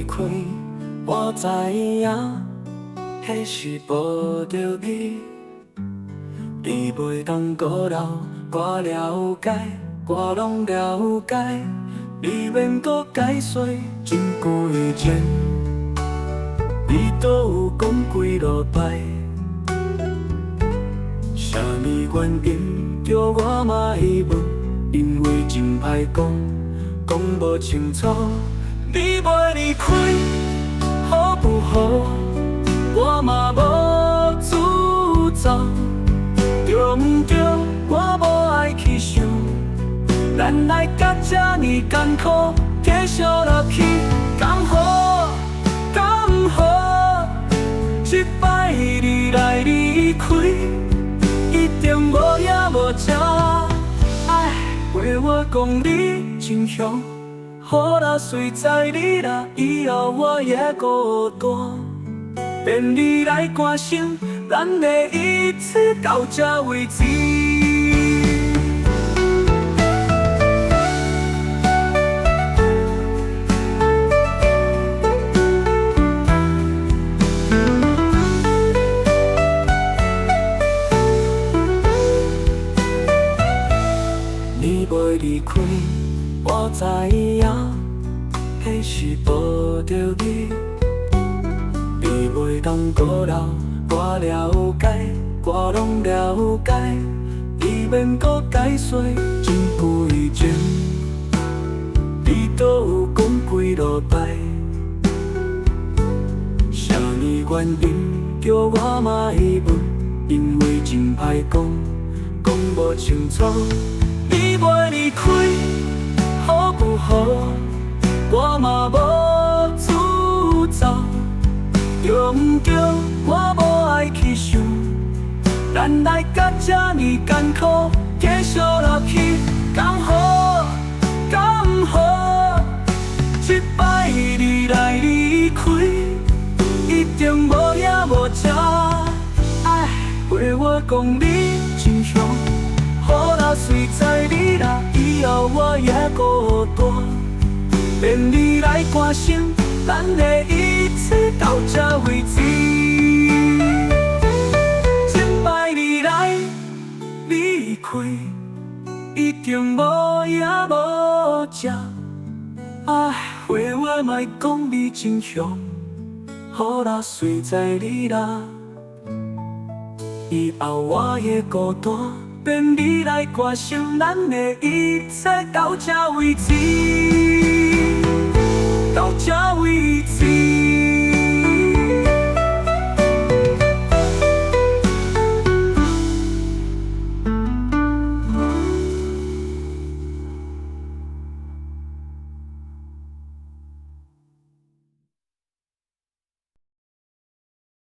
離開，我知影，彼是報著你。你袂當閣留，我了解，我攏了解。你免閣解說，真久以前，你都有講幾落擺。啥物原因叫我嘛會問？因為真歹講，講無清楚。你欲離開，好不好？我嘛無詛咒，對毋對？我無愛去想，咱來甲這呢艱苦，繼續落去，敢好？敢好？這擺你來離開，一定無影無跡。唉，話我講你真凶，好啦，隨在你啦，以後我會孤單。免你來關心，咱的一切到這為止。你欲離開，我知影，彼是報著你。你袂當閣留，我了解，我攏了解。你免閣解說，真久以前，你都有講幾落擺。啥物原因叫我嘛會問？因為真歹講，講無清楚。你欲離開，好不好？我嘛無詛咒，對毋對？我無愛去想，咱來甲這呢艱苦，繼續落去，敢好？敢好？這擺你來離開，一定無影無跡。唉，話我講你真凶，好啦，隨在你啦，以後我會孤單。免你來關心，咱的一切到這為止。這擺你來離開，一定無影無跡。唉，話我莫講你真凶，好啦，隨在你啦，以後我會孤單。免你來關心，咱的一切到這為止，到這為止。